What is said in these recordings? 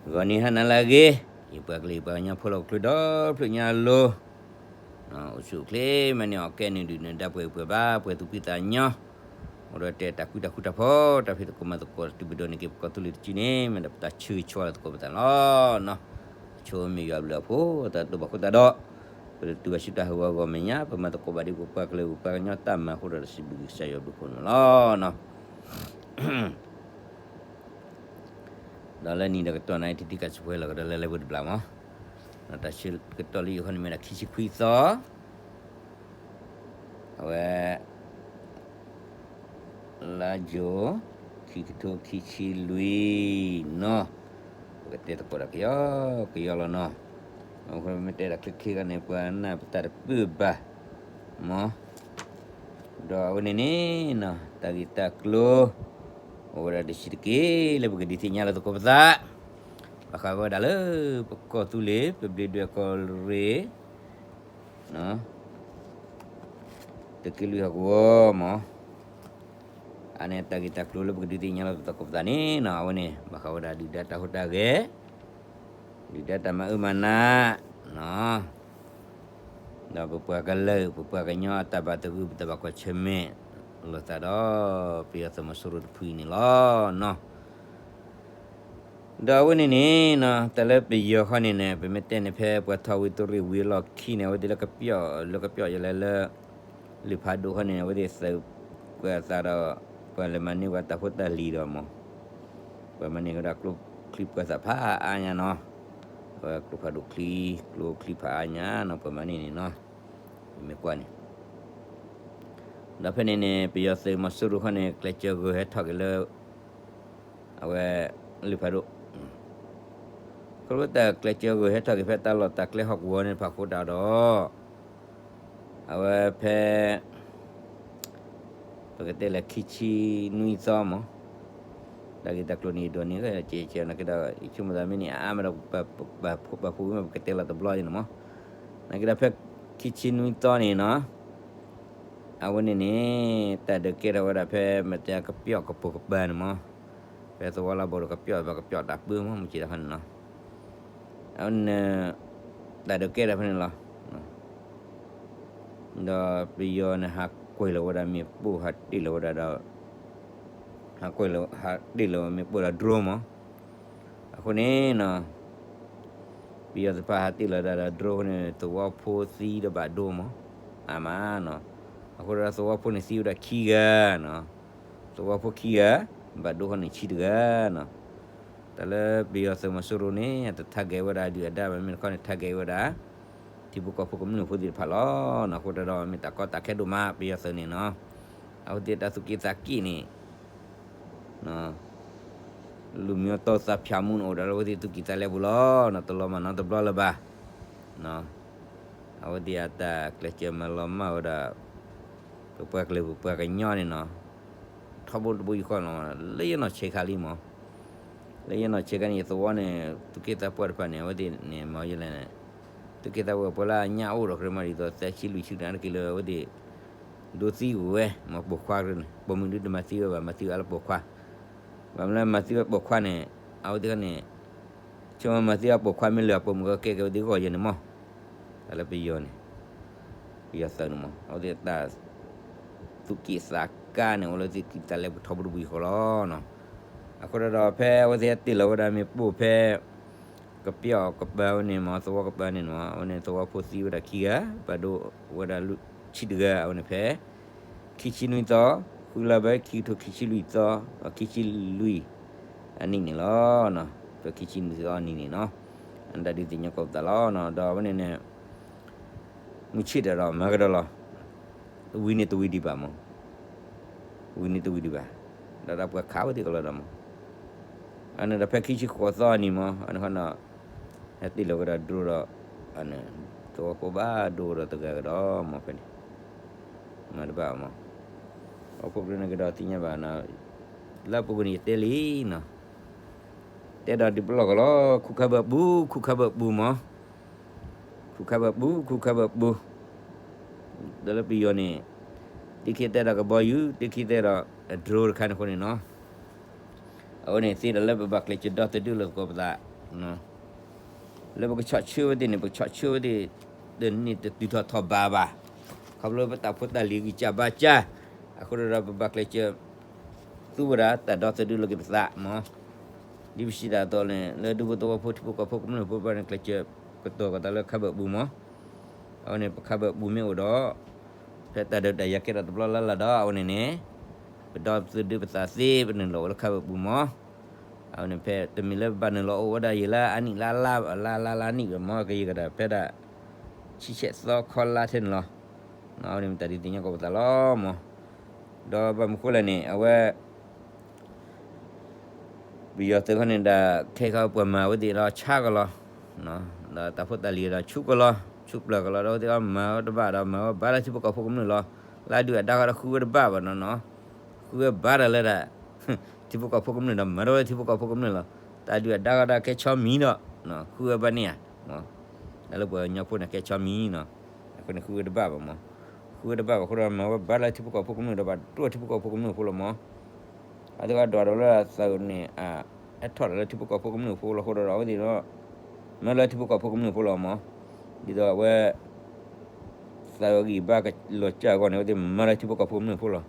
ဂီၤနံၤဟါနၤလၢအဂ့ၤ, ယပှၤကလုာ်ယပှၤကညီဖိလၢဟီၣ်ခိၣ်ချၢဒီဖျၢၣ်ညါအလိၤ, အိၣ်ဆူၣ်အိၣ်ချ့မးန့ၣ် အီၣ်ကဲနုာ်ဒုၣ်နုာ်ဒါ ပှဲၤပှဲၤဘၣ် ပှဲၤသူၣ်ဖှံသးညီ, အိၣ်ဒီးတဲတၢ်ဃူတၢ်ဖိး တၢ်ဖံးသကိးမၤသကိး တုၤပဒိးန့ၢ်က့ၤပကီၢ်သူလ့ၤတစုန့ၣ် မ့ၢ်ဒၣ်ပတၢ်ဆၢဂ့ၤဆၢဝါလၢသကိးပသးန့ၣ်လီၤ. ဆိမ့ၢ်ယွၤဘျုးအဖိ တၢ်တိၢ်ဘၣ်ခိၣ်သးဒီး ပတတုၤဘၣ်ဆူတၢ်ဟးဂီၤအဂီၢ်မဲာ်ညါ ပမၤသကိးဘၣ်ဒ်ပပှၤကလုာ်ပပှၤကညီတၢ်မၤအဃိဒီး တၢ်စံးဘျုးကစၢ်ယွၤဘျုးဖှိၣ်န့ၣ်လီၤ. ဒီးလၢနံၤဒီးကတီၢ်နၣ်အံၤ ထံထံကၢ်စံးဖဲလီၤကဒီးလၢလၢပှဲၤတဘျီမး, တၢ်ဆၢကတီၢ်လၢယိၤခီန့ၣ်မ့ၢ်ဒၣ်ခံဆံခွံသီ, အဝဲ လါယူၤ ခံကထိခံဆံလွံၢ်နီၤ, ပကတဲသကိးတၢ်ကယီကယီလီၤနီၤ, အဃိမ့ၢ်တဲဒၣ်ချ့ချ့ဂၤန့ၣ် ပှၤနၢ်ပတၢ်တပၢၢ်ဘၣ်မး, ဒီးအဝဲန့ၣ်န့ၣ်နီၤ တၢ်ဂ့ၢ်တၢ်ကျိၤ အိၣ်ဝဲဒၣ်တဆံးတက့ၢ် လၢပကဒုးသ့ၣ်ညါလၢသကိးပသး, ဘၣ်ဃးဝဲဒၣ်လၢ ပကီၢ်သူလ့ၤ ပဘျ့ဒွဲၣ်ကီၢ်ရ့ၣ် သုးက့လွံၢ်ဟီၣ်ကဝီၤမး, အန့ၣ်တၢ်ဂ့ၢ်တၢ်ကျိၤလၢပကဒုးသ့ၣ်ညါလၢသကိးပသးန့ၣ်နီၤ အဝဲန့ၣ် ဘၣ်ဃးဝဲဒၣ်ဒုၣ်ဒါတၢ်ဟူးတၢ်ဂဲၤ, ဒုၣ်ဒါတၢ်မၤအၢမၤနးနီၤ, ဒီးပပှၤကလုာ် ပပှၤကညီအတၢ်ဘၣ်သဂၢၢ် ပတၢ်ဘၣ်ကွၢ်ဆၢၣ်မဲာ်လိာ်သးဒီး ပယီၤသုးမီၤစိရိၤတဖုအံၤန့ၣ်လီၤနီၤ. ဒီးအဝဲန့ၣ်န့ၣ်နီၤ တၢ်လၢပယီၤခီန့ၣ်န့ၣ် ပမ့ၢ်တဲန့ၣ် ဖဲပှၤထီၣ်ဝံၤ သုးရ့ၣ်ဝံၤအလီၢ်ခံန့ၣ် အဝဲသ့ၣ်လၢကပျီၣ် လၢကပျီၣ်ယလဲၣ်လၢ လံာ်ဖးဒိၣ်ခီန့ၣ် အဝဲသ့ၣ်သုးကွဲးအသးဒီး ပှၤလဲၤမၤန့ၢ်ဝဲတၢ်ဖိတၢ်လံၤဒီးမး, ပှၤမၤန့ၢ်ဝဲဒၣ်ကျိချံပှဲၤသးဖးအါညါနီၤ, အဝဲကျိဖးဒိၣ်ချံ ကျိချံဖးအါညါနီၤ ပှၤမၤန့ၢ်န့ၣ်နီၤ, မ့ၢ်ကွၢ်န့ၣ် ဒီးဖဲန့ၣ်န့ၣ် ပယီၤသုးမီၤစိရိၤခီန့ၣ် ကျဲးစၢးဂုာ်ဟဲထီၣ်က့ၤလၢ အဝဲ လံာ်ဖးဒိၣ်, ခီဖျိတၢ်ကျဲးစၢးဂုာ်ဟဲထီၣ်က့ၤဖဲတၢ်လီၢ်တၢ်ကျဲဟီၣ်ကဝီၤန့ၣ်တဖၣ်အဃိတၢ်ဒီး အဝဲဖဲ ပကတဲလၢခံဆံနွံသီမး, တၢ်ဂ့ၢ်တၢ်ကျိၤန့ၣ် ယဒိးန့ၢ်ကဲကဲနီၤက့ဒီး ယဆိကမိၣ်သးမ့ၢ်န့ၣ် အါမးဒီး ပပာ်ဖှိၣ်ဘၣ်ဖှိၣ်ဝံၤမး ပကတဲလီၤတဘျီန့ၣ်မး, နာ်က့ဒီးဖဲခံဆံနွံသီန့ၣ်နီၤ အဝဲန့ၣ်န့ၣ် တၢ်ဒုးကဲထီၣ်ဝဲဒၣ်ဖဲ မတၤကပျီၣ်ကပိာ်ကပၤန့ၣ်မး, ဖဲသဝီလၢဘီဒီးကပျီၣ် ပှၤကပျီၣ်တၢ်ပၢမး မုၢ်ဆ့ၣ်တၢ်ဖဲန့ၣ်နီၤ, အဝဲန့ၣ် တၢ်ဒုးကဲထီၣ်ဖဲန့ၣ်လီၤ. ဒီးပယီၤန့ၣ် ဟးကွံာ်လီၤဝဲဒၣ်မ့ၣ်ပိၢ် ဟးတ့ၢ်လီၤဝဲဒၣ်ဒီး ဟးကွံာ်လီၤ ဟးတ့ၢ်လီၤမ့ၣ်ပိၢ်ဒီး drone မး, အဃိန့ၣ်နီၤ ပယီၤသ့ၣ်တဖၣ်ဟးတ့ၢ်လီၤဒၣ်ဒီး drone အဃိန့ၣ် သဝီဖိသံဒီးဘၣ်ဒိမး, အါမးနီၤ, အဃိဒီးသဝီဖိန့ၣ်သံဝဲဒၣ်ခံဂၤနီၤ, သဝီဖိခံဂၤ, ဘၣ်ဒိခီန့ၣ်ဆံတဂၤနီၤ, တၢ်လၢပယီၤသုးမီၤစိရိၤန့ၣ် တtargetဝဲဒၣ်ဒုၣ်ဒါဘၣ် မ့ၢ်တခီန့ၣ် targetဝဲဒၣ် ထံဖိကီၢ်ဖိကမျၢၢ်ဖိသ့ၣ်တဖၣ်လီၤနီၤ, အဃိတၢ်ဒီးမ့ၢ်တၢ်ကီတၢ်ခဲဒိၣ်မး ပယီၤသုးန့ၣ်နီၤ, အဝဲသ့ၣ်တၢ်သူၣ်က့ၣ်သးကါန့ၣ် လူမျိုးတုံးသတ်ဖြတ်မှုန့ၣ် အိၣ်ဒီးလၢအဝဲသ့ၣ်သူၣ်ကံၢ်သးလဲပူၤလီၤနီၤ, တလီၤမၢ်နီတဘျီလၢၤဘၣ်နီၤ, အဝဲသ့ၣ်အတၢ်ကျဲးစၢးမၤလီၤမၢ်ဝဲဒၣ် ပပှၤကလုာ်ပပှၤကညီန့ၣ်နီၤ, ထီဘိတဘိယူၢ်ဃီလီၤ, လၢယနီၢ်ဆံးခါလံမး, လၢယနီၢ်ဆံးခါန့ၣ် ယသဝီန့ၣ် သူၣ်က့ၣ်သးပှၢ်တဖၣ်န့ၣ် အဝဲသ့ၣ်န့ၣ် မၤယလဲၣ်န့ၣ်, သူၣ်က့ၣ်သးပှၢ်ပှၤလၢအညၣ်အိၣ်ဒီး ကြၢးမၤဒ်သိး သၢဆံလွံၢ်ဆံန့ၣ် တက့ၢ်လၢအဝဲသ့ၣ် ဒိသံဝဲ မ့ၢ်ပိာ်ခွါကြၢးန့ၣ် ပိာ်မုၣ်ဒုးတမၤသံဝဲဘၣ် မၤသံဝဲလၢပိာ်ခွါ, ဘၣ်မနုၤမၤသံဝဲပိာ်ခွါန့ၣ် အဝဲသ့ၣ်န့ၣ် ဆိမိၣ်မၤသံဝဲပိာ်ခွါမ့ၢ်လၢအပိာ်မုၣ်ကကဲက့ၤဝဲသ့ၣ်ဂီၢ်ယဲန့ၣ်မး, တၢ်လၢပယီၤန့ၣ် ပယီၤသုးန့ၣ်မး အဝဲသ့ၣ်တၢ် သူၣ်က့ၣ်သးကါန့ၣ် အိၣ်လၢသူၣ်ကံၢ်သးလဲပူၤထီဘိတဘိယူၢ်ဃီလီၤနီၤ, အဃိဒီးဖဲအဝဲသ့ၣ်တ့ၢ်လီၤဝဲဒၣ်မ့ၣ်ပိၢ်ဖဲ ကပျီၣ်ကပၤဝဲန့ၣ်မး သဝီကပၤန့ၣ်မး အဝဲန့ၣ်သဝီဖိသံဝဲဒၣ်ခံဂၤ ဘၣ်ဒိဝဲဒၣ်ဆံတဂၤ အဝဲန့ၣ်ဖဲ ခံဆံနွံသီ ဃုလါဘၢ ခံကထိခံဆံလွံၢ်သီ ခံဆံလွံၢ်အနံၣ်န့ၣ်လီၤ, ဖဲခံဆံနွံသီအနံၤန့ၣ်နီၤ, တၢ်ဒုးသ့ၣ်ညါကိးပသးလီၤနီၤ, ဒီးအဝဲန့ၣ်န့ၣ် မုၢ်ဆ့ၣ်တၢ်ဒီးမၤကဒီးလီၤ, ဝံၤန့ၣ်တဝံၤဒံးဘၣ်မး, ဝံၤန့ၣ်တဝံၤဒံးဘၣ်, ဒီးပှၤခးဝဲသ့ၣ်ကလီၤဒီးမး, အန့ၣ်ဒီးဖဲခံဆံဃိးသီအနံၤမး အန့ၣ်ခီနီၤ ဟဲတ့ၢ်လီၤဝဲဒၣ် drone ဒီး သဝီဖိဘၣ်ဒိဒီးတဂၤကဒီးမးဖဲန့ၣ်, မၤတဘၣ်မး, အဖိပြန့ၣ်ကဒီးသ့ၣ်ညါဘၣ်နီၤ, လၢပူၤကွံာ်န့ၣ်ယတဲလံနီၤ, တဲဒီးဒုးပလီၢ်ကလီ ခူၣ်ခါဘၢပူၤ ခူၣ်ခါဘၢပူၤမး ခူၣ်ခါဘၢပူၤ ခူၣ်ခါဘၢပူၤ, ဒီးလၢပယီၤန့ၣ် တံခံတဲဒီးကဘီယူၤ တံခံတဲဒီး drone တခါန့ၣ်အဃိန့ၣ်နီၤ, အဝဲန့ၣ်သ့ဒီးလၢပဘၣ်ကျဲးစၢးဒီသဒၢလၢသကိးပသး လၢပကဆီၣ်ဆၢဝဲသ့ၣ်န့ၣ် ပဆီၣ်ဆၢဝဲသ့ၣ် တန့ၢ်တတုၤထီၣ်ထီၣ်ဘးဘၣ်. ခီဖျိပတၢ်ဖိတၢ်လံၤဂံၢ်စၢ်ဘါစၢ်, အဃိဒီးပဘၣ်ကျဲးစၢး သူဝဲဒၣ်တၢ်ဒီသဒၢလီၤက့ၤပသးမး. ဒ်ပစံးတၢ်အသိးန့ၣ် လၢဒူဖိသဝီဖိထံဖိကီၢ်ဖိကမျၢၢ်ဖိဘၣ်န့ၣ် ကျဲးစၢးကတီၤကတီၤလၢခါဘၢၣ်ပူၤမး. အဝဲန့ၣ် ပခါဘၢၣ်ပူၤမ့ၢ်အိၣ်ဒီး ဖဲတၢ်ဒုးတၢ်ယၤကဲထီၣ်တဘျီလၢ်လၢ်ဒီး အဝဲန့ၣ်န့ၣ် ပဒီသဒၢပသးသ့ ပနုာ်လီၤအိၣ်လၢခါဘၢၣ်ပူၤမး. အဝဲန့ၣ် ဖဲတမ့ၢ်လၢပဘၣ်နုာ်လီၤအိၣ်ဝဲဒၣ်ယံာ်လၢအနံၣ်လါလါလါလါနံၣ်ဘၣ်မး ကယံာ်ကဒၣ်ဖဲဒၣ် ဆံဆဲးသီခီလါထဲန့ၣ်လီၤ. အဝဲန့ၣ်မ့ၢ်တၢ်ဒုးသ့ၣ်ညါကီးပသးလီၤမး. ဒီးဘၣ်မနုၤဃိလဲၣ်န့ၣ် အဝဲ ပယီၤသုးခီန့ၣ်ဒၣ် ခဲခီပှၤမၤဝဲသ့ၣ်ဒီးဆါကလီၤ, ဒီးတၢ်ဖိတၢ်လံၤဒီးဆူကလီၤ, ဆူပျၢၤကလီၤ ဒီးအဝဲသ့ၣ်အီၤမၤဝဲတဘၣ်ဒီး မၤဝဲဘၣ်လၢထံဖိကီၢ်ဖိကမျၢၢ်လီၤ. လၢအဒုၣ်အဒါဃီဒီးဃုဝဲတဘၣ်ဘၣ်နီၤနီၤ, ဃုဝဲဘၣ်ဒီးလၢဒၣ် ထံဖိကီၢ်ဖိကမျၢၢ်ဒီး မၤဒီးလၢထံဖိကီၢ်ဖိကမျၢၢ်လီၤ. တၢ်ဒုၣ်အဒါဃီဒီးကဲဆီမံၤဒီး ဃုဝဲဘၣ်န့ၣ်ဧါ, တၢ်လၢပှၤကညီဖိန့ၣ်ကဲဆီမံၤနီၤ, အဃိန့ၣ်ဃုဝဲတဘၣ်ဘၣ်မး. ဃုဝဲတဘၣ်ဘၣ်အဃိဒီး မၤဝဲဘၣ်လၢထံဖိကီၢ်ဖိကမျၢၢ်ဒီး ဘၣ်ဒိထံဖိကီၢ်ဖိကမျၢၢ်ဖိလီၤမး. အဝဲသ့ၣ်ကဒွးဒီးလၢအသးန့ၣ် အဟဲထီၣ်ဒီးလၢထံဖိကီၢ်ဖိကမျၢၢ်ဖိလီၤအဃိဒီး အဝဲသ့ၣ်ဒီး မၤလၢထံဖိကီၢ်ဖိကမျၢၢ်ဖိလီၤမး. ဒ်သိးအဝဲ သးအဂံၢ်ဘါကလီၤစၢ်အဂီၢ်န့ၣ် အဝဲသ့ၣ်မၤလၢထံဖိကီၢ်ဖိကမျၢၢ်ဖိလီၤ.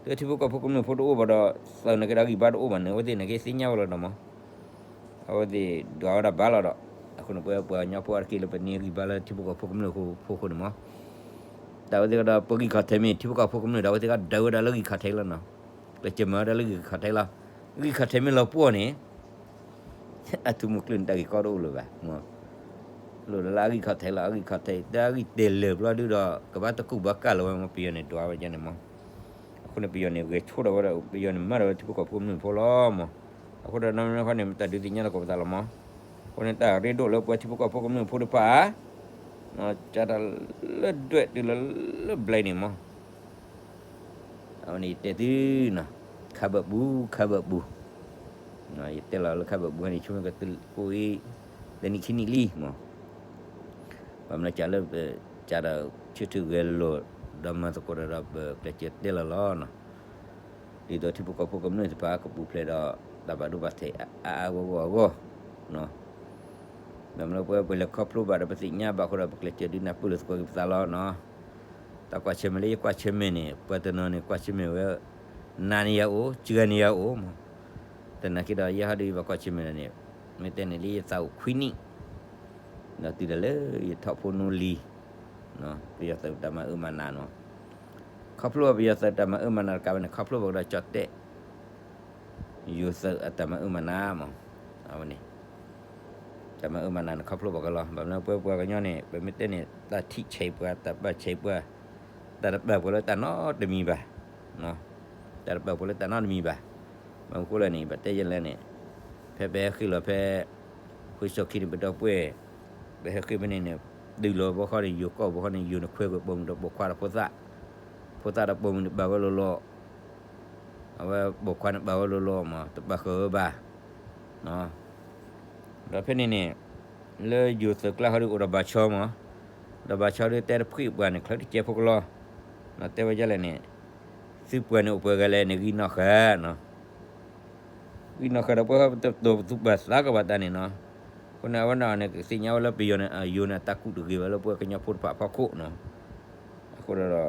လၢထံဖိကီၢ်ဖိကမျၢၢ်ဖိတအိၣ်ဘၣ်ဒီး သးနာ်က့ဒီးအဂံၢ်ဘါတအိၣ်ဘၣ်န့ၣ် အဝဲသ့ၣ်နာ်က့သ့ၣ်ညါဝဲလီၤဒီးမး. အဝဲသ့ၣ်ဒွးဝဲဒၣ်ဘၣ်လီၤဒီး အဃိန့ၣ် ပဝဲပှၤကညီဖိအါတက့ၢ်လၢပန့ၢ်ဂံၢ်ဘါလၢထံဖိကီၢ်ဖိကမျၢၢ်ဖိအဃိန့ၣ်မး. တၢ်ဝဲသ့ၣ်ကဒီး ပဂံၢ်ခီၣ်ထံးမ့ၢ်ထံဖိကီၢ်ဖိကမျၢၢ်ဒီး အဝဲသ့ၣ်ကဒုးဝဲဒၣ်လၢဂံၢ်ခီၣ်ထံးလီၤနီၤ. ကျဲးစၢးမၤဝဲဒၣ်လၢဂံၢ်ခီၣ်ထံးလီၤ. ဂံၢ်ခီၣ်ထံးမ့ၢ်လီၤပှီၢ်န့ၣ် အထူမူကျုၢ်န့ၣ် တၢ်ဂ့ၢ်ကီတအိၣ်လၢၤဘၣ်. လိၣ်လၢအဂံၢ်ခီၣ်ထံးလီၤ, အဂံၢ်ခီၣ်ထံး တၢ်ဂံၢ်တဲာ်လၢာ်ဘျီဒုဒီး ကဘၣ်တကူၣ်ဘၣ်ကၢ်လၢၤဝဲမး ပယီၤန့ၣ်ဒွးဝဲဒၣ်န့ၣ်မး. အဃိန့ၣ် ပယီၤန့ၣ်ဂဲၤဆိဒီးဝဲဒၣ် ပယီၤန့ၣ်မၤဒီးဝဲထံဖိကီၢ်ဖိကမျၢၢ်ဖိလီၤမး. အဃိဒီးနီၢ်နီၢ်ခီန့ၣ် မ့ၢ်တၢ်ဒုးသ့ၣ်ညါလီၤကီးပသးလီၤမး. အဃိန့ၣ် တၢ်ရ့ဒိၣ်လၢပဝဲထံဖိကီၢ်ဖိကမျၢၢ်ဖိတဖၣ် ကၢ်တၢ်လၢဒွဲၣ်တုၤလၢလၢဘျဲန့ၣ်မး. အဝဲန့ၣ်ယတဲသုနီၤ, ခါဘၢၣ်ပူၤ ခါဘၢၣ်ပူၤ, ယတဲလီၤလၢခါဘၢၣ်ပူၤန့ၣ် ဆိကမိၣ်ကတၢၢ်ကိၣ်အံၤ တနံၣ်ခံနံၣ်လံမး. ဘၣ်မနုၤကၢ်လၢ ကၢ်ဒီးဆၢထၢၣ်ဂဲၤလိာ် ဒီးမၤသကိးတၢ်ဒီး ပကျဲးစၢးတဲလီၤလီၤနီၤ. ဒ်သိးထံဖိကီၢ်ဖိကမျၢၢ်တဖၣ်ကပူၤဖျဲးဒီး တၢ်ဘၣ်ဒိဘၣ်ထံးအါအါဂီၢ်ဂီၢ်အဂီၢ် ဘၣ်မနုၤပဝဲပလဲၤခီဖျိဘၣ်ဒီး ပသ့ၣ်ညါဘၣ်အဃိဒီး ပကျဲးစၢးဒုးနၢ်ပၢၢ်လိာ်သကိးက့ၤပသးလီၤနီၤ. တၢ်ကွၢ်ဆၢၣ်မဲာ်လၢယကွၢ်ဆၢၣ်မဲာ်န့ၣ် ပှၤတနီၤန့ၣ် ကွၢ်ဆၢၣ်မဲာ်ဝဲ နၤန့ၣ်ယၤအိၣ် စှၤန့ၣ်ယၤအိၣ်မး. သနာ်က့ဒီး ယဲဟီဒုးယဘၣ်ကွၢ်ဆၢၣ်မဲာ်ဒီးန့ၣ် မ့ၢ်တဲန့ၣ်လၢယသးအိၣ်ခွံနံၣ် ဒီးတုၤဒၣ်လၢယထီၣ်ဖိနီၢ်လံၤ ပယီၤသုးတၢ်မၤအၢမၤနးနီၤ. ခီဖျိပယီၤသုးတၢ်မၤအၢမၤနးတကးဘၣ်န့ၣ် ခီဖျိဘၣ်ကဒီးကၠီၣ်တဲၣ် ယိၤသုးအတၢ်မၤအၢမၤနးမး. အဝဲန့ၣ် တၢ်မၤအၢမၤနးန့ၣ် ခီဖျိဘၣ်ကလီၤ. ဘၣ်မနုၤပဝဲပှၤကညီန့ၣ် ပမ့ၢ်တဲန့ၣ် တၢ်ထံၣ်ဆံးပှၤ တၢ်ပာ်ဆံးပှၤ တၢ်တပာ်ပှၤလၢတၢ်နီတမံၤဘၣ်. တၢ်တပာ်ပှၤလၢတၢ်နီတမံၤဘၣ်. ဘၣ်မနုၤဃိလဲၣ်န့ၣ် ဘၣ်တဲယဲလဲၣ်န့ၣ် ဖဲပဟဲဃ့ၢ်လီၤဖဲ ဃုစီၣ်ခံန့ၣ် ပဒီပုၢ်ဝဲၢ် ပဟဲဃ့ၢ်ဖဲန့ၣ်န့ၣ် ဒုးလီၤဘီဃီန့ၣ် ယိၤကီၢ်ဘီဃီန့ၣ် ယိၤနခွဲးကွံာ်ပိာ်မုၣ်ဒီးပိာ်ခွါဒီးဖိသၣ်, ဖိသၣ်ဒီးပိာ်မုၣ်န့ၣ်ဘၣ်ဝဲလိၤလိၤ အဝဲပိာ်ခွါန့ၣ်ဘၣ်ဝဲလိၤလိၤမး တပာ်ဃုာ်ဝဲဘၣ်. ဒီးဖဲန့ၣ်န့ၣ် လၢယိၤသုးကျါဃီဒုးအိၣ်ဒီးဘၣ်ဆီမး, ဒီးဘၣ်ဆီဒုးတဲတဖှံၣ်ပှၤန့ၣ် ချၢတကဲဖိကလီၤ, တဲဝဲဒ်လဲၣ်န့ၣ် သုပှၤန့ၣ်အိၣ်ပှဲၤဂၤလဲၣ်န့ၣ် ဂံၢ်နီၣ်ဃာ်နီၤ ဂံၢ်နီၣ်ဃာ်ဒီးပှၤတတိၤပသူၣ်ပာ်သးကဘၣ်တၢ်န့ၣ်နီၤ. အဃိန့ၣ် အဝဲန့ၣ်န့ၣ် ကသ့ၣ်ညါဝဲလၢပယီၤန့ၣ် ယိၤန့ၣ် အတၢ်ကူၣ်တဂ့ၤဘၣ်လၢပှၤကညီဖိတဖၣ်အဖီခိၣ်နီၤ. အဃိဒီး ပှ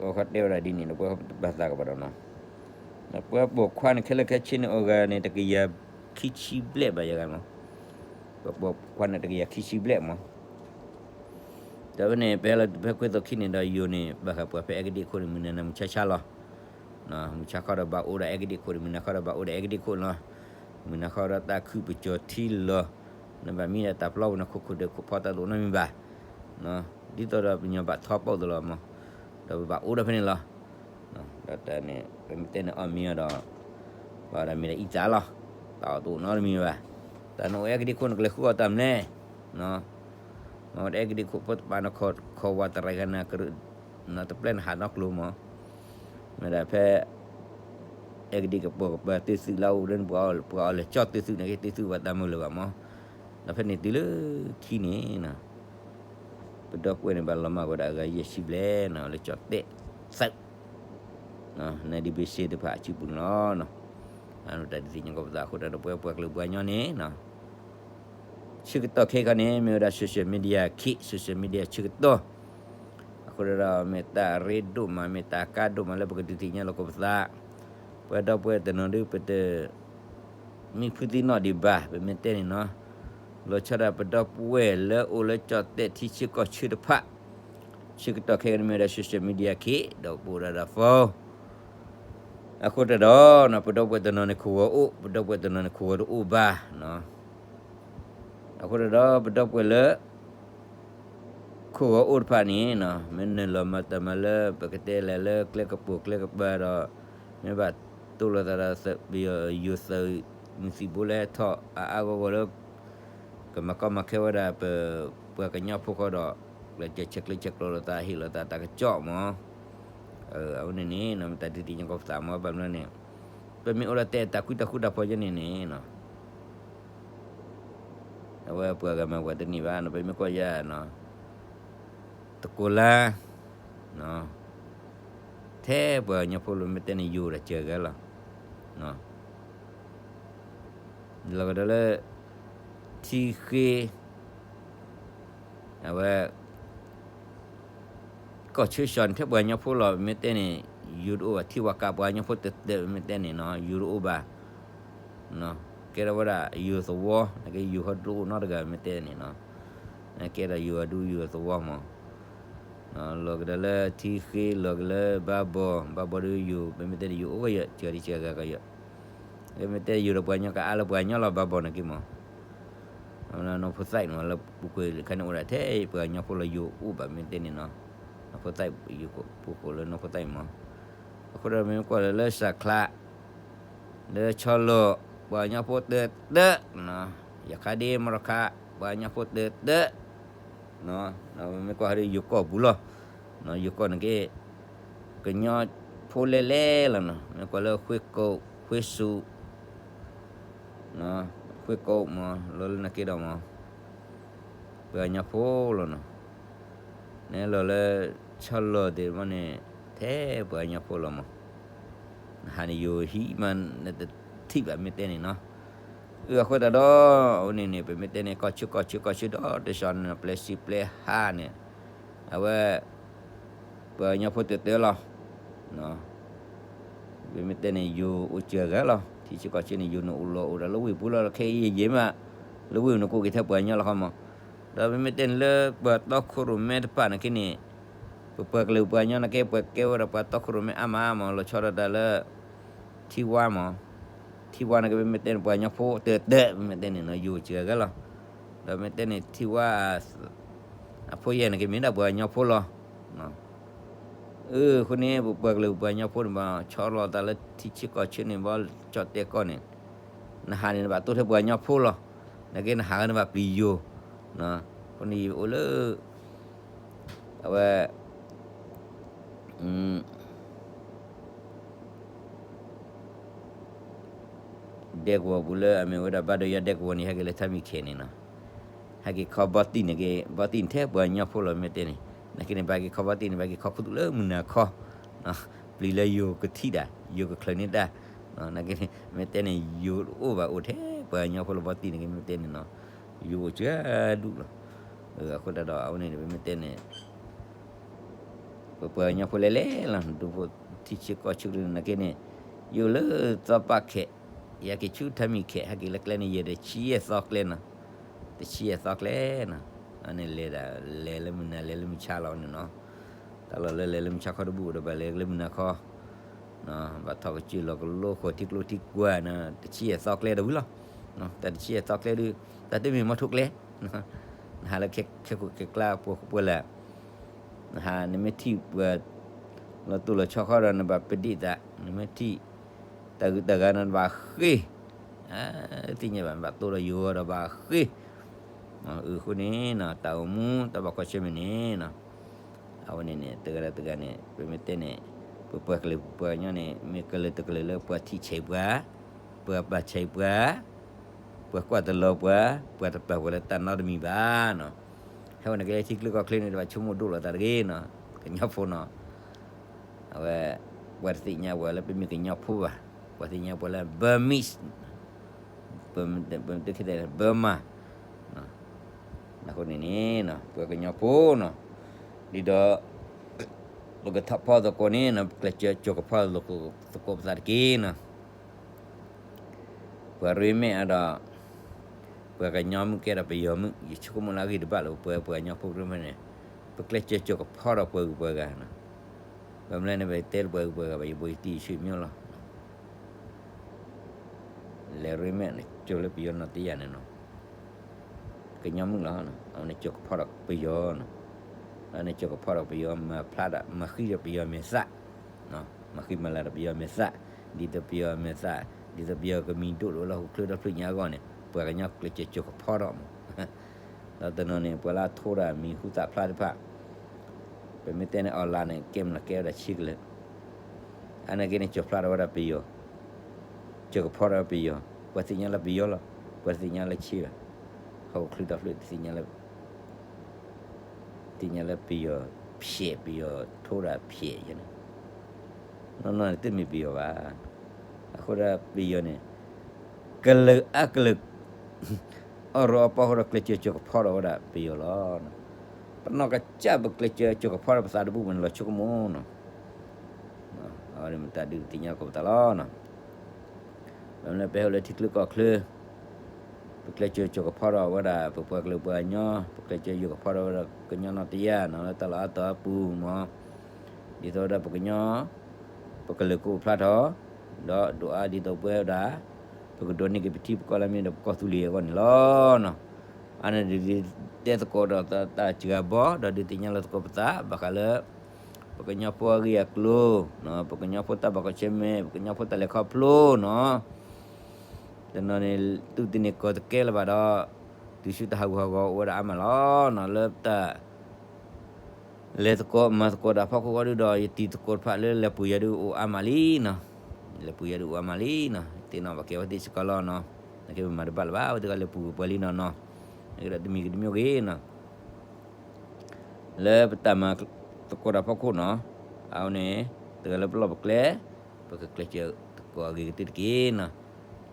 ၤဃီတဲဝဲဒၣ်ဒ်န့ၣ်ဒီး ပှၤတဘၣ်သးကဘၣ်ဒီးနီၤ. ပှၤပိာ်ခွါန့ၣ် ခဲလၢာ်ခဲဆ့န့ၣ် အိၣ်ဂၤန့ၣ် တကယၤခံဆံဘျဲၣ်ဘၣ်ယဂၤမး, ပှၤပိာ်ခွါန့ၣ် တကယၤခံဆံဘျဲၣ်မး. ဒီးဖဲန့ၣ် ပဟဲလီၤတုၤဖဲခွဲးသိးခံန့ၣ်ဒီး ယိၤန့ၣ် ဘၣ်ဃးပှၤဖဲအဲကဒံခိၣ်န့ၣ် မုၢ်နၤနၤမုၢ်ဆါဆါလီၤ. မုၢ်ဆါခီဒီးဘၣ်အိၣ်ဒီးအဲကဒံခိၣ်န့ၣ် မုၢ်နၤခီဒီးဘၣ်အိၣ်ဒီးအဲကဒံခိၣ်လီၤ. မုၢ်နၤခီဒီးတၢ်ခုၣ်ပကၠီၤထံလီၤ. နဘၣ်မံဒီးတၢ်ပျီပူၤန့ၣ် ခိၣ်ခိၣ်ဒီးခိၣ်ဖီတၢ်တအိၣ်နီတမံၤဘၣ်. ဒ်သိးဒီးပညီဘၣ်ထီပိာ်သးလီၤမး, ဒီးပဘၣ်အိၣ်ဒီးဖဲန့ၣ်လီၤ. ဒီးတၢ်န့ၣ် ပမ့ၢ်တဲန့ၣ်အီၣ်မ့ၤအီၤဒီး ပှၤဒီးမ့ၢ်ဒီးအံသးလီၤ. တၢ်အီၣ်တအိၣ်နီတမံၤဘၣ်. တၢ်နအိၣ်အဲကဒံခိၣ်နကလဲၤဃုအီၣ်တၢ်မနုၤလဲၣ်. မ့ၢ်ဝဲဒၣ်အဲကဒံခိၣ်ဖိတပာ်နခီၣ်ဝးတရံးဂၤနၤကရၢ နတပျဲၢ်နဟးနီတကျိၤမး. မ့ၢ်ဒၣ်ဖဲ အဲကဒံကပိာ်ကပၤတုၤသုးလၢအအိၣ်ဒီး ပှၤအီၣ်လဲၤကၠီၣ်တုၤသုးန့ၣ်က့ တုၤသုးပှၤတၢ်မုၢ်လၢၤဘၣ်မး. ဒီးဖဲန့ၣ်တုၤလၢခံန့ၣ် ပဒီပုၢ်ဝဲၢ်န့ၣ် ဘၣ်လီၤမၢ်ဝဲဒၣ်အဂၤယဲၢ်ဆံဘျဲၣ်နီၤ လၢကၠီၣ်တဲၣ်သုး နဒံးဘ့ၣ်စ့တဖၣ်အစုပူၤန့ၣ်လီၤ. တၢ်ဒုးသ့ၣ်ညါကီးပသးအဃိ တၢ်ဒီးပဝဲပှၤကလုာ်ပှၤကညီန့ၣ်နီၤ ဆၢကတီၢ်ခဲအံၤခီန့ၣ် မ့ၢ်ဝဲဒၣ် social media ခံ social media ဆၢကတီၢ်, အဃိဒီး မ့ၢ်တၢ်ရ့ဒိၣ်မး မ့ၢ်တၢ်ကါဒိၣ်မးလၢပကဒုးသ့ၣ်ညါလိာ်ကီၢ်ပသး, ပဝဲဒီပုၢ်ဝဲၢ်တနီၤဒုး ပတ မံဖုသံနီၣ်ဒံးဘၣ် ပမ့ၢ်တဲန့ၣ်နီၤ, လီၤဆီဒၣ်ပဒီပုၢ်ဝဲၢ်လၢအိၣ်လၢကၠီၣ်တဲၣ်ထံဆၢကီၢ်ဆၢတဖၣ်, ဆၢကတီၢ်ခဲအံၤန့ၣ်မ့ၢ်ဝဲဒၣ် social media ခံ ဒီးပအိၣ်ဒၣ်ဒီး phone အဃိတၢ်ဒီး ပဒီပုၢ်ဝဲၢ်တနီၤန့ၣ်ခိၣ်ဂီၤအိၣ် ပဒီပုၢ်ဝဲၢ်တနီၤန့ၣ်ခိၣ်ဂီၤတအိၣ်ဘၣ်, အဃိတၢ်ဒီး ပဒီပုၢ်ဝဲၢ်လၢ ခိၣ်ဂီၤအိၣ်တဖၣ်န့ၣ် မ့ၢ်နုာ်လီၤမၤတၢ်မၤလၢပကတဲလဲၤလၢကျဲကပိာ်ကျဲကပၤဒီး မ့ၢ်ဘၣ်တိၢ်လိာ်သးဒီး ပယီၤသုးမုၢ်သံၣ်ဘိလၢဟဲထီၣ်အါအါဂီၢ်ဂီၢ်လၢ ကမၤကီမၤခဲဝဲဒၣ်ပ ပှၤကညီဖိဃီဒီး ကျဲးစၢးဆဲးကျိးဆဲးကျၢလိာ်သးဟ့ၣ်လိာ်သးတၢ်ကစီၣ်မး, အဝဲန့ၣ်န့ၣ် မ့ၢ်တၢ်ဒုးသ့ၣ်ညါကီၢ်ပသးမး ဘၣ်မနုၤန့ၣ် ပမ့ၢ်အိၣ်ဒီးတဲတၢ်ကွံတၢ်ဃူတၢ်ဖိးယဲန့ၣ်န့ၣ် အဝဲပှၤဂၤမၤပှၤတန့ၢ်ဘၣ်နီၤ ပမ့ၢ်ကွၢ်ယၤနီၤ တကိးလါ ထဲပှၤကညီဖိလီၤ မ့ၢ်တဲန့ၣ် ယိၤအိၣ်ဒီးစှၤဂၤလီၤ. လီၤကဒီးလၢ ထံဃ့ အဝဲ ကီၢ်ဆၢၡီၤန့ၣ် ထဲပှၤကညီဖိလီၤ မ့ၢ်တဲန့ၣ် ယိၤတအိၣ်ဘၣ် ထံဝါကးပှၤကညီဖိတတၢၢ် မ့ၢ်တဲန့ၣ်နီၤ ယိၤတအိၣ်ဘၣ် ကဲထီၣ်ဝဲဒၣ်ယိၤသဝီ နကယိၤဟီဒိၣ်အိၣ်နီတဂၤ မ့ၢ်တဲန့ၣ်နီၤ ကဲဒီးယိၤအဒူယိၤသဝီမး လီၤကဒီးလၢထံဃ့ လီၤကဒီးလၢဘါဘီ ဘါဘီဒီးယိၤ ပမ့ၢ်တဲန့ၣ် ယိၤအိၣ်ကယီၤ စှၤဒံးစှၤဂၤကယီၤ မ့ၢ်တဲယိၤဒီးပှၤကညီကအါလၢပှၤကညီလီၤ ဘါဘီန့ၣ်က့မး နီၢ်ဖိသၣ်န့ၣ် လၢပူၤကွံာ်ခါန့ၣ်အိၣ်ဒၣ်ထဲပှၤကညီဖိလီၤ ယိၤအိၣ်ဘၣ် မ့ၢ်တဲန့ၣ်နီၤ နီၢ်ဖိသၣ် ယိၤပူၤဃိးလၢနီၢ်ဖိသၣ်အံၤမး အဃိဒီးမ့ၢ်ကွၢ်လၢလၢစၢ်ချး လၢဆီလီၤ ပှၤကညီဖိတၢၢ်တၢၢ် ယခါဒ့ မရီခါ ပှၤကညီဖိတၢၢ်တၢၢ် မ့ၢ်ကွၢ်ဟီဒီးယိၤကီၢ်ပူၤလီၤ ယိၤကီၢ်န့ၣ်က့ ကညီဖိလဲၢ်လဲၢ်လီၤနီၤ မ့ၢ်ကွၢ်လၢဃ့ကိး ဃ့စူး ဃ့ကိးမး လီၤလၢနက့ဒီးမး ပှၤကညီဖိလီၤနီၤ နလီၤလၢ ဆီလီၤသ့ၣ်တဖၣ်န့ၣ် ထဲပှၤကညီဖိလီၤမး နဟးန့ၣ်ယိၤဟံးမး နတထံၣ်ဘၣ်မ့ၢ်တဲန့ၣ်နီၤ အဃိသတးဒီး အဝဲန့ၣ်န့ၣ် ပမ့ၢ်တဲန့ၣ် ကီၢ်ဆၢကီၢ်ဆၢကီၢ်ဆၢဒီတစီၤန့ၣ် ပျဲစံပျဲဟါန့ၣ် အဝဲ ပှၤကညီဖိတၢၢ်တၢၢ်လီၤ ပမ့ၢ်တဲန့ၣ် ယိၤအိၣ်စှၤဂၤလီၤ ထံဆၢကီၢ်ဆၢန့ၣ် ယိၤန့ၣ်အိၣ်လီၤအိၣ်ဒီးလၢဝ့ၢ်ပူၤလီၤ ခဲအံၤယဲၢ်မး လၢဝ့ၢ်န့ၣ်ကအိၣ်က့ၤထဲပှၤကညီလီၤဃီမး ဒီးပမ့ၢ်တဲန့ၣ်လၢပှၤတီခိၣ်ရိၣ်မဲတဖၣ်န့ၣ်က့န့ၣ် ပပှၤကလုာ်ပှၤကညီန့ၣ်က့ ပှၤကဲဝဲဒီးပှၤတီခိၣ်ရိၣ်မဲအါမးမး လီၤဆီဒၣ်တၢ်လၢ ထံဝါမး ထံဝါန့ၣ်က့ ပမ့ၢ်တဲန့ၣ် ပှၤကညီဖိတၢၢ်တၢၢ် ပမ့ၢ်တဲန့ၣ်နီၤ ယိၤစှၤဂၤလီၤ ဒီးမ့ၢ်တဲန့ၣ် ထံဝါ အဖိယဲၢ်န့ၣ်က့ မ့ၢ်ဒၣ်ပှၤကညီဖိလီၤ အဃိန့ၣ် ပပှၤကလုာ်ပှၤကညီဖိန့ၣ် ဘၣ်ဆီလီၤသးလၢထံဆၢကီၢ်ဆၢန့ၣ် ဘၣ်ကၠီၣ်တဲၣ်ကီၢ်န့ၣ် နဟးန့ၣ် နဘၣ်တိၢ်ထဲပှၤကညီဖိလီၤ နက့နဟးဂ့ၤနဘၣ်ပျံၤယိၤ အဃိန့ၣ် ယအိၣ်လၢ အဝဲ ဒဲကဝီၤပူၤလၢအမ့ၢ်ဝဲဒၣ်ဘၣ်ဒိယါဒဲကဝီၤန့ၣ် ဟဲက့ၤလၢထါမံၤခဲန့ၣ်နီၤ ဟဲက့ၤခီဘီတံၢ်န့ၣ်က့ ဘီတံၢ်န့ၣ်ထဲပှၤကညီဖိလီၤ မ့ၢ်တဲန့ၣ် နက့န့ၣ် ဘၣ်က့ၤခီဘီတံၢ်န့ၣ် ဘၣ်က့ၤခီခူသူၣ်လၢမုၢ်နၤခီ ပျံၤလၢယိၤကထံၣ်တၢ် ယိၤကချုးန့ၢ်တၢ် နက့န့ၣ် မ့ၢ်တဲန့ၣ် ယိၤအိၣ်ဘၣ်အိၣ်ထဲပှၤကညီဖိလီၤ ဘီတံၢ်န့ၣ်က့ မ့ၢ်တဲန့ၣ်နီၤ ယိၤအိၣ်စှၤဒူၣ်လီၤ အဃိသတးဒီး အဝဲန့ၣ် ပမ့ၢ်တဲန့ၣ် ပပှၤကညီဖိလဲၣ်လဲၣ်လီၤ ဒူဖိထံဆၢကီၢ်ဆၢန့ၣ်က့န့ၣ် ယအိၣ်လၢသီပၣ်ခဲး ယဟဲက့ၤဆူထါမံၤခဲ ဟဲက့ၤလၢကျဲန့ၣ် ယဲၢ်တဆံယဲၢ်သီကျဲနီၤ တဆံယဲၢ်သီကျဲနီၤ အန့ၣ်လဲၤဒၣ် လဲၤလၢမုၢ်နၤ လဲၤလၢမုၢ်ဆါလီၤန့ၣ်နီၤ တၢ်လီၢ်လၢလဲၤလၢမုၢ်ဆါခီတဘူၣ်ဒီး ဘၣ်လဲၤလၢမုၢ်နၤခီ ဘၣ်ထီၣ်ကစၢၢ်လီၤကလိခိၣ်ထံကျိထံကွၢ်နီၤ တဆံယဲၢ်သီကျဲဒီးဝံၤလီၤ တၢ်တဆံယဲၢ်သီကျဲဒုး တၢ်တမ့ၢ်မီထိကျဲ နဟးလၢခဲခိၣ်ခဲကျါပှၤကပှဲၤလၢ နဟးနမ့ၢ်ထံၣ်ပှၤ လီၤတိၢ်လီၤဆီခီဒီး နဘၣ်ပဒံးသး နမ့ၢ်ထံၣ် တၢ်ဂုၤတၢ်ဂၤန့ၣ် နဘၣ်ဃ့ သ့ၣ်ညါဘၣ် နဘၣ်တိၢ်ဒီးယိၤဒီးဘၣ်ဃ့ အဃိန့ၣ်နီၤ တၢ်အိၣ်မူတၢ်ဘၣ်ကွၢ်ဆၢၣ်မဲာ်န့ၣ်နီၤ အဝဲန့ၣ်န့ၣ် တဂၤဒီးတဂၤန့ၣ် ပမ့ၢ်တဲန့ၣ် ပပှၤကလုာ်ပပှၤကညီန့ၣ် မ့ၢ်ကလုာ်တကလုာ်လၢပှၤထံၣ်ဆံးပှၤ ပှၤပာ်ဆံးပှၤ ပှၤကွၢ်တလီၤပှၤ ပှၤတပာ်ပှၤလၢတၢ်နီတမံၤဘၣ်နီၤ ဟဲဝဲန့ၣ်က့လၢထံချၢကီၢ်ချၢန့ၣ် တဘၣ်ဆိကမိၣ်ဒိၣ်လိာ်သးတဂ့ၤနီၤ ကညီဖိနီၤ အဝဲ ပှၤတသ့ၣ်ညါပှၤလၢပမ့ၢ်ကညီဖိဘၣ် ပှၤသ့ၣ်ညါပှၤလၢ Burmese ပမ့ၢ်တဲ Burma နီၤ အဃိန့ၣ်န့ၣ် ပှၤကညီဖိနီၤ, ဒ်ဒီး ပကထီၣ်ဖီၣ်သကိးန့ၣ်နီၤ ပကျဲးစၢးကၠိၤကဖီၣ်သကိးပသးတက့ၢ်နီၤ. ပှၤရ့မဲာ်အဒီး ပှၤကညီမုၣ်ကဲဒီးပယီၤမုၣ် ယဆိကမိၣ်လၢအဂ့ၢ်တဘၣ်လၢပပှၤကညီဖိရ့မဲာ်န့ၣ် ပကျဲးစၢးကၠိၤကဖီၣ်ဒီးပှၤဂုၤပှၤဂၤနီၤ. ဘၣ်မနုၤလဲၣ်န့ၣ် ပတဲလၢပှၤဂုၤပှၤဂၤဘၣ် ယဘိယတံၢ်ယဆံးမ့ၢ်လီၤ. လဲၤရ့မဲာ်န့ၣ် ကၠိၤလၢပယီၤနီၢ်တယၢ်န့ၣ်နီၤ, ကညီမုၣ်လီၤ. အဝဲန့ၣ်ကၠိၤကဖီၣ်ဒီးပယီၤနီၤ, အဝဲန့ၣ်ကၠိၤကဖီၣ်ဒီးပယီၤ မၤဖျါဒီး မၤဃံဒီးပယီၤမဲာ်သၣ်, မၤဃံမၤလၤဒီးပယီၤမဲာ်သၣ်, ဒ်သိးပယီၤမဲာ်သၣ် ဒ်သိးပယီၤကမံၤဒိၣ်ဒီးလၢဟီၣ်ခိၣ်ချၢဒီဖျၢၣ်ညါအဂီၢ်န့ၣ် ပှၤကညီကျဲးစၢးကၠိၤကဖီၣ်ထီၣ်မး. ဒီးတနီၤန့ၣ် ပှၤလၢအထိဒီးမံၤဟူသၣ်ဖျါတဖၣ် ပမ့ၢ်တဲန့ၣ် online န့ၣ် ကဲမနုၤကဲဝဲဒၣ်ဆံးကလၢာ်, အါန့ၢ်က့န့ၣ် ကၠိၤဖျါထီၣ်ဝဲဒၣ်ပယီၤ, ကၠိၤကဖီၣ်ထီၣ်ပယီၤ, ပှၤသ့ၣ်ညါလၢပယီၤလီၤ, ပှၤသ့ၣ်ညါလၢဆံးလီၤ, ဟီၣ်ခိၣ်ချၢဒီဖျၢၣ် သ့ၣ်ညါလၢ သ့ၣ်ညါလၢပယီၤဖျဲး ပယီၤထိဒီးဖျဲးယဲန့ၣ်, နီၢ်နီၢ်န့ၣ်တမ့ၢ်ပယီၤဘၣ်. အဃိဒီးပယီၤန့ၣ် ကလုာ်အါကလုာ် အီၣ်ရီအီပီၢ်ဃိဒီးကျဲးစၢးကၠိၤကဖီၣ်ထီၣ်ဝဲဒၣ်ပယီၤလီၤ. ပနီၢ်ကစၢ်ပကျဲးစၢးကၠိၤကဖီၣ်ထီၣ်ပသးတဘူၣ်မးန့ၣ် လီၤဆိကမိၣ်နီၤ. အဝဲန့ၣ်မတၤဒုးသ့ၣ်ညါကီးပသးလီၤနီၤ. ဘၣ်မနုၤလဲၣ် ပဟဲအိၣ်လၢထံချၢကီၢ်ချၢ ပကျဲးစၢးကၠိၤကဖီၣ်ထီၣ်ဝဲဒၣ် ပပှၤကလုာ်ပှၤကညီ, ပကျဲးစၢးယိၤကဖီၣ်ထီၣ်ဝဲဒၣ်ကညီနီၢ်တယၢ်နီၤ လၢတၢ်လီၢ်အါတီၤအပူၤမး, ဒ်သိးဝဲဒၣ်ပကညီ ပကလုာ်ကအိၣ်ဖျါထီၣ်, ဒီးဒိးအါဒ်သိးပဝဲဒၣ် ပကဒိးန့ၢ်က့ၤပထံပကီၢ်လၢမ့ၢ်ဒီးပကီၢ်သူလ့ၤအဂီၢ်န့ၣ်လီၤနီၤ. အါန့ၣ်ဒုးတဲသကိးဒီးတၢ်စှၤဘီ ဒီးဒုးသ့ၣ်ညါလီၤသကိးပသး ဘၣ်ဃးလၢ ပကညီဖိအဂ့ၢ်အကျိၤ, ပကညီဖိတၢ်ဘၣ်ကီးဆၢမဲာ်, ပကညီဖိတၢ်လဲၤခီဖျိနီၤ. တနီၤန့ၣ် သူၣ်တန့ၢ်ကီၢ်တကဲလၢၤဘၣ်ဒီး တုၤဆူတၢ်ဟးဂူာ်ဟးဂီၤအိၣ်ဝဲဒၣ်အါမးလီၤနီၤ. လၢတၢ် လဲၤသကိးမၤသကိးတၢ်ဖီခိၣ်ဃီဒုဒီး ယတံၤသကိးတဖၣ်လၢလဲၤပူၤယၤဒုအိၣ်အါမးလံနီၤ. လဲၤပူၤယၤဒုအိၣ်အါမးလံနီၤ. သ့ၣ်နီၣ်ဘၣ်က့ၤအဝဲသ့ၣ်စ့ၢ်ကီးလီၤနီၤ. နာ်က့ပမၤတဘၣ်လၢၤဘၣ် အဝဲသ့ၣ်ကလဲၤပူၤက့ၤပှၤလံနီၤနီၤ. နာ်က့ဒီးတမံၤဂ့ၤတမံၤဂ့ၤနီၤ လၢပတၢ်မၤသကိးတၢ်ဖီခိၣ်နီၤ, အဝဲန့ၣ် တဂၤလၢပလီၢ်ပကျဲ ပကကျဲးစၢးသကိးအဂ့ၤကတၢၢ်တက့ၢ်နီၤ.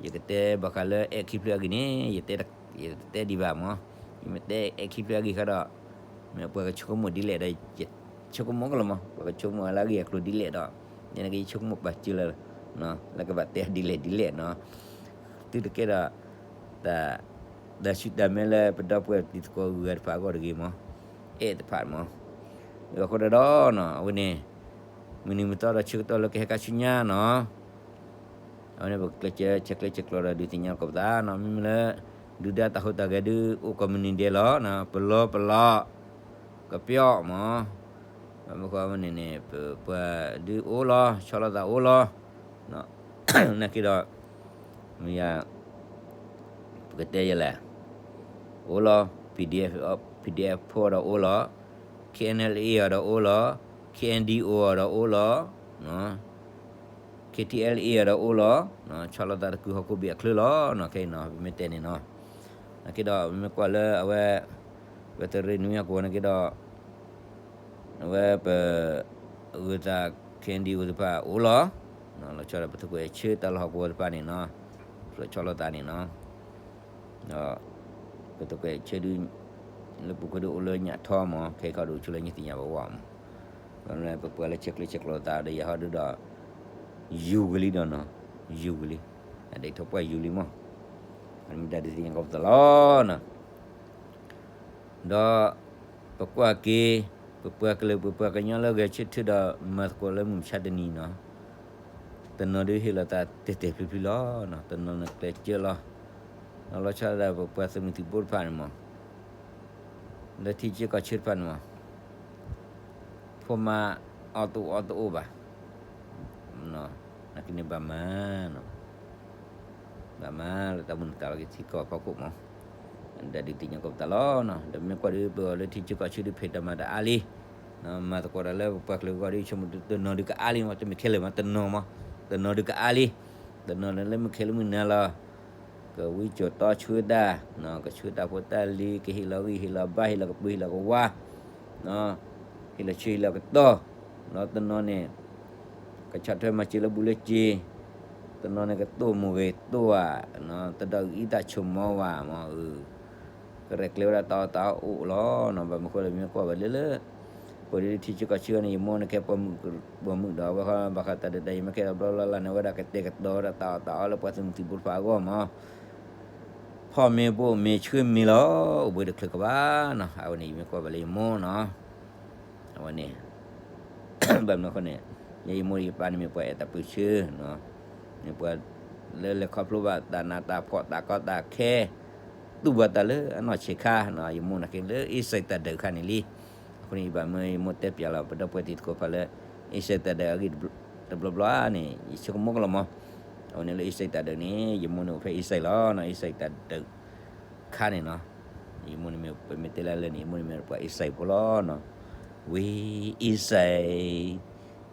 ယကတဲဘၣ်ဃးလၢအဲၣ်ခံဖျၢၣ်အဂ့ၢ်န့ၣ် ယတဲ ယတဲဒံးဘၣ်မး, ယမ့ၢ်တဲအဲၣ်ခံဖျၢၣ်အဂ့ၢ်ဃီဒီး မ့ၢ်ပှၤကဆိကမိၣ်ဒ်လဲၣ်ဒီး ယဆိကမိၣ်ကလီၤမး, ပှၤကဆိကမိၣ်လၢအဂ့ၢ်အကျိၤဒ်လဲၣ်ဒီး ယန့ၣ်က့ယဆိကမိၣ်ပာ်စၢၤလၢ လၢကဘၣ်တဲဒ်လဲၣ်ဒ်လဲၣ်နီၤ. သုတကဲဒီး တၢ် တၢ်ဆူၣ်တၢ်မဲလၢပဒီပုၢ်ဝဲၢ်တံၤသကိးဂုၤဂၤတဖၣ်အဂီၢ်တဂ့ၤမး, အဲၣ်တဖၣ်မး. အဃိဒီးနီၤ အဝဲန့ၣ် မုၢ်နံၤမုၢ်သီဒီးဆၢကတီၢ်လၢကဟဲခါဆူညါနီၤ အဝဲန့ၣ် ပကကျဲးစၢးဆဲးကျၢဆဲးကျိးဒီးဒုးသ့ၣ်ညါသကိးပသးနီၤ. မ့မ့ၢ်လၢ ဒုၣ်ဒါတၢ်ဟူးတၢ်ဂဲၤဒုး အိၣ်ကိးမုၢ်နံၤဒဲးလီၤ. ပလီပလီ ကပျီမး, မ့ၢ်ဃီဝဲန့ၣ်န့ၣ် ပပှၤဒုးအိၣ်လီၤ ဆီလီၤသးအိၣ်လီၤ. နာ်က့ဒီး မ့ၢ်ယၤ ပကတဲယဲလဲၣ်, အိၣ်လီၤ PDF, PDF ဖိဒီးအိၣ်လီၤ, KNLA အီၤဒီးအိၣ်လီၤ, KNDO အီၤဒီးအိၣ်လီၤ, KTLA အီၤဒီးအိၣ်လီၤ. ဆီလီၤသးတကုာ်ဟီၣ်ခိၣ်ဘ့ၣ်အချၢလီၤနီၤ ခဲအံၤနီၤ ပမ့ၢ်တဲန့ၣ်နီၤ. နာ်က့ဒီး ပမ့ၢ်ကွၢ်လၢအဝဲ ပတရ့နွံအကဝီၤနာ်က့ဒီး အဝဲပ ဂုၤသး KNDO သ့ၣ်တဖၣ်အိၣ်လီၤ. လီၤဆီဒီးပသုးကွဲးဆၢတၢ်လီၢ်ဟီၣ်ကဝီၤသ့ၣ်တဖၣ်န့ၣ်နီၤ, လီၤဆီလိာ်သးန့ၣ်နီၤ. ဒီး ပသုးကွဲးဆၢဒု လၢပူၤကွံာ်ဒုအိၣ်လၢညၣ်ထီမး ခဲအံၤခီဒုဆူလၢညါသ့ၣ်ညါဘၣ်ဝဲမး. ဘၣ်မနုၤလဲၣ်ပပှၤလၢဆဲးကျၢဆဲးကျိးသးဒီးယၤဟီဒုဒီး ယူၤဝံၤလံဒီးနီၤ, ယူၤဝံၤလံ, အဒဲးထီၣ်ပှၢ်ယူၤလံမး. အမ့ၢ်တၢ်ဒုးသ့ၣ်ညါကီးပသးလီၤနီၤ. ဒီး ပကွၢ်က့ၤ ပပှၤကလုာ်ပပှၤကညီလၢဂဲၤဆၢထၢၣ်ဒီးမၤသကိးလၢမုၢ်မဆါတနံၤနီၤ, တနီၤဒုးဟ့ၣ်လီၤသးတဲာ်တဲာ်ဖျုးဖျုးလီၤနီၤ, တနီၤန့ၣ်ကျဲးစၢးလီၤ. လီၤဆီဒၣ်ပပှၤသုးမုၢ်သံၣ်ဘိတဖၣ်န့ၣ်မး လၢထံဆၢကီၢ်ဆၢတဖၣ်န့ၣ်မး ဖိမါအီၣ်တအိၣ်အီတအိၣ်ဘၣ်. နာ်က့န့ၣ်ဘၣ်မၤ ဘၣ်မၤလၢတၢ်ဘူၣ်တၢ်ဘါက့ၤထံကီၢ်ဖီခိၣ်မး, ဒီးဒုးသ့ၣ်ညါကီးပသးလီၤနီၤ. ဒီးမ့ၢ်ကွၢ်ဒုးပလၢထံဆၢကီၢ်ဆၢဒုးဖံးတၢ်မၤတၢ်အါလံ, မၤသကိးတၢ်လၢပပှၤကလုာ်အဂီၢ်ဒုး ဆိကမိၣ်တနီၤဒုးကအါလံမး, တမ့ၢ်ခဲလၢာ်မး တနီၤမး, တနီၤဒုးကအါလံ, တနီၤလၢမ့ၢ်ခဲလၢာ်မုၢ်နၤလီၤ ကဝံစိာ်တီဆှၢတၢ်, ကဆှၢတၢ်ဖိတၢ်လံၤ ကဟ့ၣ်လီၤဂံၢ်ဟ့ၣ်လီၤဘါ ဟ့ၣ်လီၤကပၢၤဟ့ၣ်လီၤကဝါ, ဟ့ၣ်လီၤဆၢဟ့ၣ်လီၤကတီၢ်, ဒီးတနီၤန့ၣ် ကဆီၣ်ထွဲမၤစၢၤလၢဘူးလၢစ့, တနီၤန့ၣ်ကတိၢ်မိၢ်ဂ့ၤတိၢ်ဧါ, တဒီးအုၣ်အံသးဆိကမိၣ်ဝဲမး, ကရဲၣ်ကျဲၤဝဲဒၣ်တၢ်အီၣ်တၢ်အီအိၣ်လီၤနီၤ. ဘၣ်မနုၤဃိလဲၣ် မ့ၢ်ကွၢ်ဘၣ်လၢလၢ ပှၤဒ်ထံဆၢကီၢ်ဆၢန့ၣ် ယမိၢ်န့ၣ်ကဲပိာ်မုၣ်ဒီး အဝဲဃီ ဘၣ်ဃးတၢ်ဒုးတၢ်ယၤ မ့ၢ်ကဲတဘျီဘျီလၢ်လၢ်န့ၣ် အဝဲဒၣ်ကတဲာ်ကတီၤဝဲဒၣ်တၢ်အီၣ်တၢ်အီလၢပှၤသုးမုၢ်သံၣ်ဘိတဖၣ်အဂီၢ်မး ဖီၣ်မ့ၤဘိၣ်မ့ၤဆှၢမ့ၤလီၤ. အိၣ်ဘှံးတချုးကဘၣ်နီၤ. အဝဲန့ၣ် ယမ့ၢ်ကွၢ်ဘၣ်လၢယမိၢ်နီၤ, အဝဲန့ၣ် ဘၣ်မနုၤအဃိန့ၣ် ယဲယမိၢ်ယပၢ်န့ၣ်မ့ၢ်ပှၤအဲၣ်တၢ်ပၢဆှၢ, မ့ၢ်ပှၤလၢလဲၤခီဖျိဘၣ်တၢ်နးတၢ်ဖှီၣ်တၢ်ကီတၢ်ခဲ, တူၢ်ဘၣ်တၢ်လၢအနီၢ်ဆံးခါ, ယမိၢ်န့ၣ်က့လၢအ့စံးတၢ်ဒုးခါန့ၣ်လံ. အဃိန့ၣ် ယဘၣ်မၢယမိၢ်တဲပၠးလီၤ ပဒီပုၢ်ဝဲၢ်သ့ၣ်တဖၣ်လၢ အ့စံးတၢ်ဒုးအဂ့ၢ်တဘျီဘျီန့ၣ် ယဆိကမိၣ်ကလီၤမး, အဝဲန့ၣ်လၢအ့စံးတၢ်ဒုးန့ၣ် ယမိၢ်န့ၣ်အိၣ်ဖဲအ့စံးလီၤနီၤ, အ့စံးတၢ်ဒုး ခါန့ၣ်နီၤ, ယမိၢ်န့ၣ်မ့ၢ်ပမ့ၢ်တဲလၢလၢန့ၣ် ယမိၢ်န့ၣ်မ့ၢ်ပှၤအ့စံးဖိလီၤနီၤ, ဝံၤအ့စံး,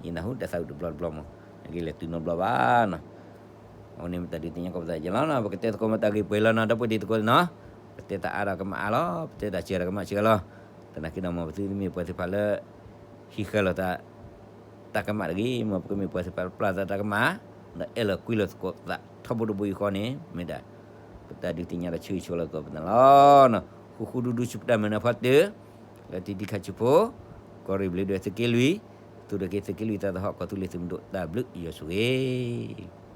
ယနၢ်ဟူတၢ်သးဝံၣ်တဘျီတဘျီမး, နက့ၤလဲၤတုၤနီတဘျီဘၣ်နီၤ. အဝဲန့ၣ်မ့ၢ်တၢ်ဒုးသ့ၣ်ညါကီးပသးယလီၤနီၤ, ပကတဲသကိးမးတၢ်ဂ့ၢ်ပှဲၤလီၤနီၤ ဒီပုၢ်ဝဲၢ်သ့ၣ်တဖၣ်နီၤ, ပတဲတၢ်အါဒီးကမၣ်အါလီၤ, ပတဲတၢ်စှၤဒီးကမၣ်စှၤလီၤ, သနာ်က့ဒီးမ့ၢ်ပသုတမ့ၢ်ပှၤသ့ၣ်တဖၣ်လၢ ဟံးဃာ်လိာ်သး တၢ်ကမၣ်တဂ့ၤ, မ့ၢ်ပကမ့ၢ်ပှၤသ့ၣ်တဖၣ်လၢပျၢ်သးတၢ်ကမၣ်, ဒီးအဲၣ်လီၤကွံလိာ်သကိးသးထီဘိတဘိယူၢ်ဃီန့ၣ် မ့ၢ်ဒၣ် ပတၢ်ဒုးသ့ၣ်ညါဒီးဆၢဂ့ၤဆၢဝါလိာ်သကိးပသးလီၤနီၤ. ဃူဃူဒူဒူဆူပတၢ်မုာ်နၢ်ဖီတၢၢ်, လၢတံၤဒံခါဆူဖိ, ကီၢ်ရ့ၣ်ဘျ့းဒွဲၣ်သုးက့လွံၢ်, သူၣ်ထီၣ်က့ၤသုးက့လွံၢ်သးသဟီၣ် ကီၢ်သူလ့ၤသုးမုၢ်ဒိၣ် တၢ်ဘျုးယွၤဆိၣ်ဂ့ၤ